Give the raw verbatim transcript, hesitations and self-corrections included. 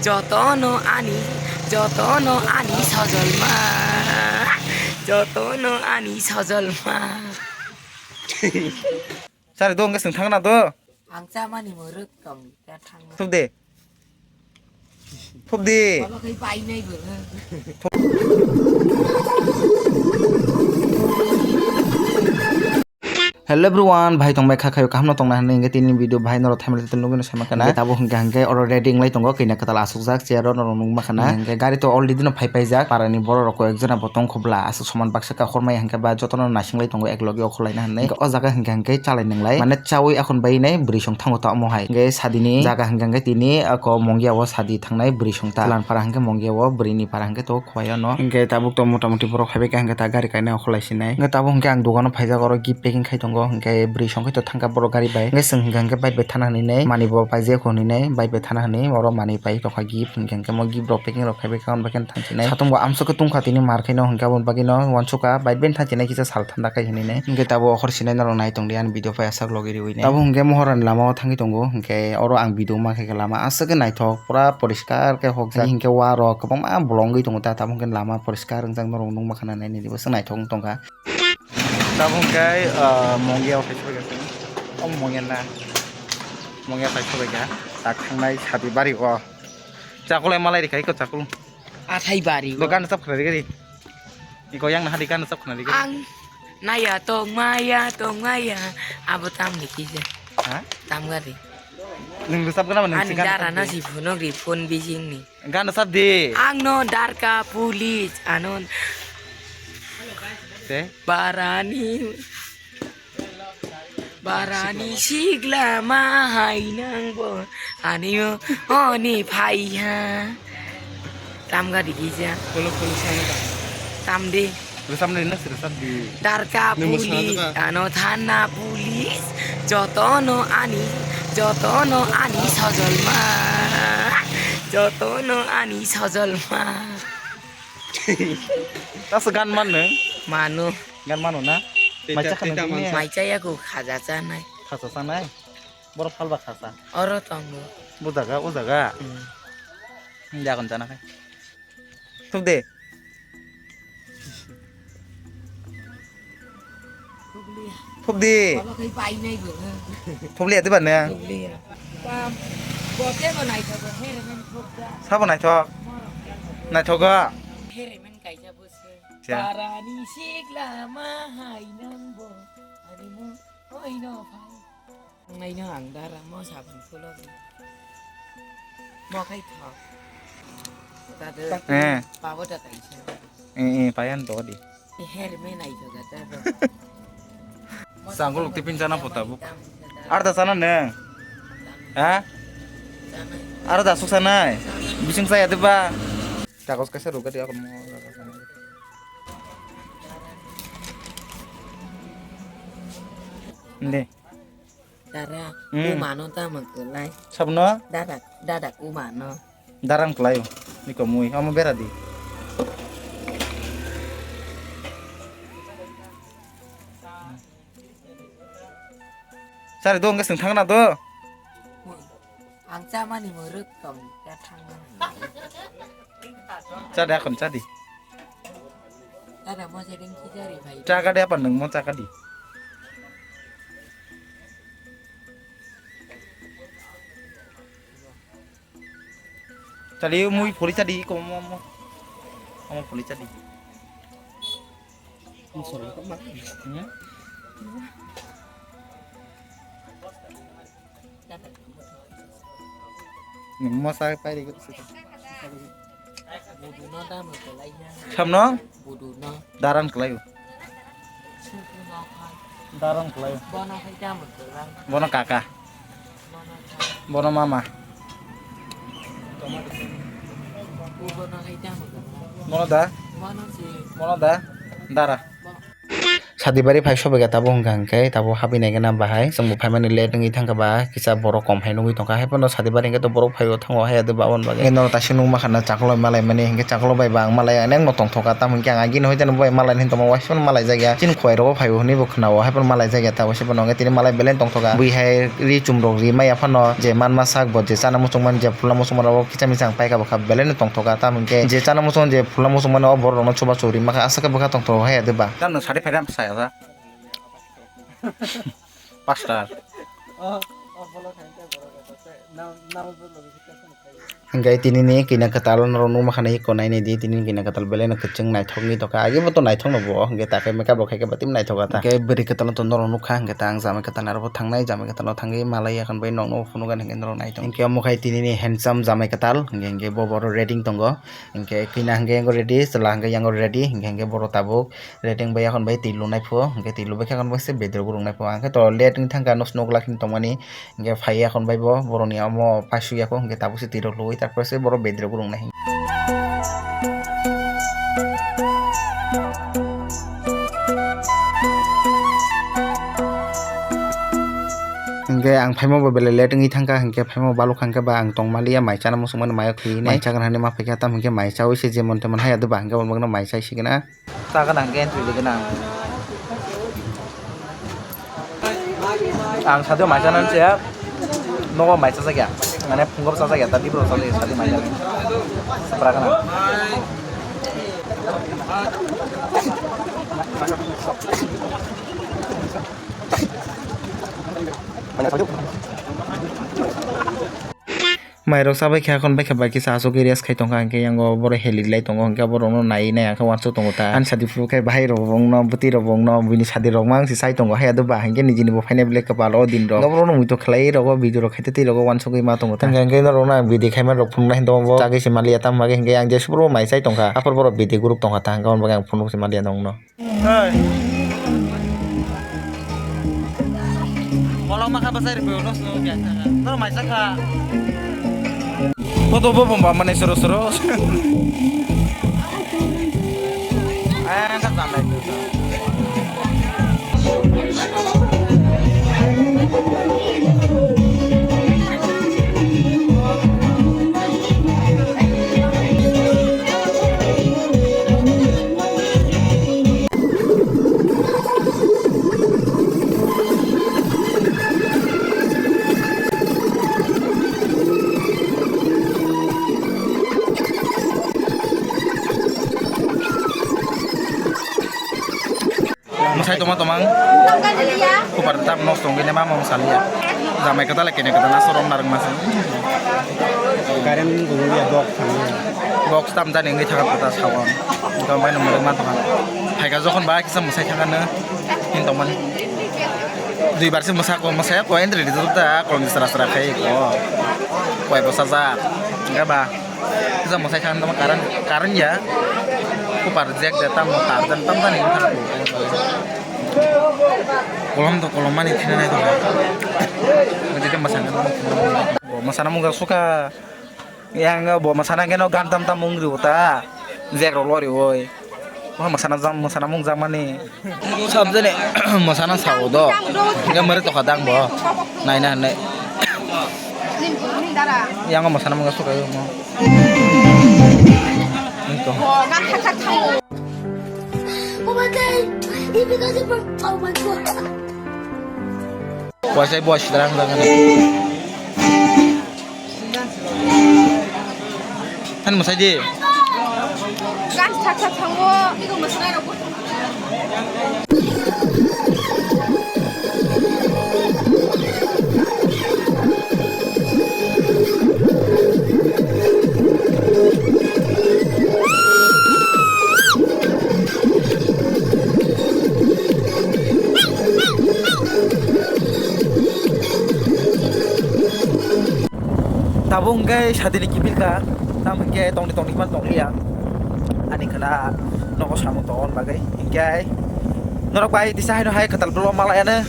Jotono ani, jotono ani sojolma, jotono ani sojolma. Sari do, hwnkhe chwng thangna do. Ang chamani mwrwk tong, ya thangna. Thupdi. Thupdi. Abo khai painai bo. Hello everyone, bhai tongbai kha khayo kaham no tongna hinwi hwnkhe tini video bhai norok thaimani twi nugwi no sama kana. Hwnkhe tabuk hwnkhe hwnkhe oro ready wnglai tongo, kina kwtal asukjak chair o norok nukma khana. Hwnkhe gari to already no phai paijak, parani borok rok koi ek jona bo tong khobla, aswk soman baksa kha hormai hwnkhe ba jotono naising lai tongo ek logi o khwlaina hinwi. Hwnkhe o jaga hwnkhe hwnkhe chalai nwnglai, mane chawi akhon bai nai bwrwi song thango ta omo hai. Hwnkhe sadini jaga hwnkhe hwnkhe tini ako Mongia o sadi thangnai bwrwi song ta. Chwlan para hwnkhe Mongia o, bwrwini para hwnkhe to Paiyano. Hwnkhe tabuk to mota moti borok phaibai kha, hwnkhe ta gari kainai okhorlai sinai. Hwnkhe tabuk hwnkhe ang dogano phaijak, oro gift packing khai tongo, hwnkhe bwrwi songkhe to thangkha borok gari bai. Hwnkhe chwng hwnkhe hwnkhe bike bai thana hinwi nai, manwi bo paijak hinwi nai, bike bai thana hinwi oro manwi pai tongkha gift, hwnkhe hwnkhe mo gift rok packing rok khaibai kha, hwnba khe thang sinai. Satung bo amsok khe tungkha tini mar khe no, hwnkhe aboni bagwi no uansukha bike bai thang sinai kisa sal thanda khai hinwi nai. Hwnkhe tabuk okhor sinai norok nai tongdi ani video pai aswk logi riwi nai. Tabuk hwnkhe mohor ni lama o thangwi tongo, hwnkhe oro ang video ma khe lama aswk khe naithok. Pura poriskar khe hokjak, hinkhe wa rok kwbangma bolongwi tongo ta, tabuk khe lama poriskar wngjak, norok nukma khana nainani bwswk naithok wng tongkha. Tabuk khe, ah, Mongia o kaisa bai kha, omo Mongia na, Mongia kaisa bai kha, tak thangnai sadi bari o. Chakul ai malai rikha iko chakul. Athai bari o. Bo gana chap khna rikha ri. Iko yang na hadi gana chap khna rikha ri. Ang naya tong maya tong maya abo tamni kisa. Ha? Tam gari. Nwng rwchapgwna ba nwng ani dara no si phunuk ri phone bising ni. Gana chap di. Ang no darka police anon. Te? Barani. Barani sigla ma hai nang bo. Ani o oni phai ha. Tam gari gija. Polo polo sana ta. Tam di. Rwchapnai na sir rwchap di. Darka police ano thana police jotono ani jotono ani sojolma jotono ani sojolma. Taso gan man nung? Manu. Gan mano na? Tei ta-, maisa tei khana ta tini? Mansa. Maisa yaku khaja chanai. Khaja chanai? Borok phalba khasa. Oro tongo. Bo jaga, o jaga. Hmm. Hindi akon chana khai. Thuk de. Thuk di. Abo khai painai bo. Thuk liya diba ne? Thuk liya. Tam, bote bo naithok, heremen thok da. Sabo naithok? Naithok ga? Heremen kaisa bo se. Siya. Parani sikla ma hai nang bo. Ani mo, oi no phai. Ang naino ang dara mo sabun phulo. Mo khai thok. Tade. Eh. Pabo da kaisa. Eh, eh, payan to di. Her me nai to gata bo. Sangkul tiffin chana pota bu. Arda chana neng. Ha? Arda suk sanai. Bising saya deba. Takos kaisa ruga dia kamu. Inde. Dara, hmm. Umano tamo kwlai. Sabno? Dada, dada umano. Daran kwlai. Niko mui, amo bera di. Sari do, hwnkhe chwng thangna do. Ang chamani mwrwk tong, ya thangna. Cha de, akon cha di. Ada mo sedeng kijari bhai. Cha ka de apa nang mo cha ka di. Cha di mui pholi cha di ko mo mo. Mo pholi cha di. Mo sorong ko ma. Hmm? Nwng mosa pai ri. Budu no dam kwlai ya. Samno? Budu no. Daran kwlai. Suku no khai. Daran kwlai. Bono khai dam kwlai. Bono kaka. Bono khai. Bono mama. Bono khai dam kwlai. Bono da? Bono si. Bono da? Dara. Bo- Sadibari phai sobaikha tabuk hwnkha hwnkhe tabuk habwi naikhe na bahai chwngbo phaimani late wngwi thangkha ba kisa borok kom hai nugwi tongkha haiphano Sadibari hwnkhe to borok phaibo thango haiya de babon bagwi. Norok taisik nukma khana chakolog malaimani hwnkhe chakolog bai ba ang malai aneng no tongthokha tamo hwnkhe ang agini hoiteno bai malai hinwi tongma waisa phano malai jakya chini khwlai rogo phaibo hinwi bo khwnao haiphano malai jakya ta waisa phano hwnkhe tini malai belai tongthokha bui hai ri chum rok ri maya phano je manma sak bo je chana muchungmani je phulna muchungmani rok kisa misa ang paikha bwkha belai no tongthokha tamo hwnkhe je chana muchung je phulna muchungmani o borok rokno chubachu ri mankha aswk khe bwkha tongthok haiya de ba. Tamo nwng sari phaida saya. Pastor. Hingke tinini kina kwtal norok nukma khana iko nainai di tinini kina kwtal belai no kwchwng naithok ni tongkha agi bo to naithok no bo hingke takhe makeup rok khaikhe batim naithok ta hingke bwrwi kwtal no to norok nukha hingke ta ang jamai kwtal aro bo thangnai jamai kwtal no thangwi malai yakhon bai nokno phunukgani hingke norok naithok hingke omo khai tinini handsome jamai kwtal hingke hingke bo boro ready tongo hingke kina hingke yango ready chwla hingke yango ready hingke hingke boro tabuk. Ready wngbai yakhon bai twi lunai pho, hwnkhe twi lubai khe yakhon bai se bed rok rwngnai pho. Hwnkhe to late wng thangkha, no snow glak hwnwi tongmani, hwnkhe phai yakhon bai bo borokni omo paisuk ya kho, hwnkhe tabuk se twi rok lwi, tarpore se borok bed rok rwngnai. Hwnkhe ang phaima bo belai late wngwi thangkha, hwnkhe phaima balukha, hwnkhe ba ang tongmaliya, mai chana muchungmani, mai o khwlwinai, mai chagwna hinwi ma phaikha, tamo hwnkhe mai chaui se jemon temon haiya, doba hwnkhe bo bagwino mai chai sigwna. Chagana hwnkhe entry ligwino ang. Ang sadio mai chana se nogo mai chajak ya. Mane phungo chajak ya, ta bibro chajak ya, sadio mai chana. Sapra gana. Mairok chabai khe, hakon bai khe bai kisa asugwi rest khai tongkha, hwnkhe yango borok helik lai tongo, hwnkhe borokno naiwi nai ang khe uansuk tongo ta. Ani sadi phuru khe bahai rok bo wngno, bwtwi rok bo wngno, bini sadi rok mang se chai tongo, haiya do ba hwnkhe nijini bo phainai belai kwpal o din rok. Norok no muitu khlai rok o video rok khaite twi rok o uansugwi ma tongo ta. Hwnkhe, hwnkhe norok no ang video khaima rok phunuknai hwnkhe bo chagwi se maliya, tamo hwnkhe hwnkhe ang jesubro mai chai tongkha, aphuru borok video group tongkha ta, hwnkhe aboni bagwi ang phunuk se maliya nongno. Hey. Bolong ma kha bwsai rw phaio, no swngo kya kha. No mai cha kha. Photo bo bumba mane soro soro. Ay, ang kha jam lai. Mwsai tongma tongmang. Kupar tam nosto wngwi ma mung saliya. Jamai kwtal kene kwtal na sorom narwk masa. Current guru ya box thangya. Box tam jani wngwi thangkha pota sawan. Tongmani mwrwk ma tongkha. Phaikha jokhon ba kisa mwsai thangkha no. Hin tongmani. Dui bar se mwsa ko mwsai ko entry rijak ta kolom sra sra khai ko. Koi bwsajak. Hwnkhe ba. Kisa mwsai thang tamo current, current ya. Kupar jack da tamo tar dan tam dan ini thang. Kolom to kolom mani thina nai to. Mujhe to masana. Bo masana mung suka. Yang bo masana keno gan tam tam mung ri uta. Jack ro lori oi. Bo masana jam, masana mung jam mani. Sabjani mwsana sao do. Hingke mwrwk tokha dang bo. Naina hinwi. Yang mwsana mungsa sukai mo. Niko. Wasai bo sidrang dang. Ani mwsai di. Gan sak sak thango. Tabuk hwnkhe sadini kiphilkha, tamo hwnkhe tongdi tongdi hwnba tonglia. Ani khwna nogo samung tongo hwnba khe. Hwnkhe norok bai tisa haino hai kwtal bwlw malaiano.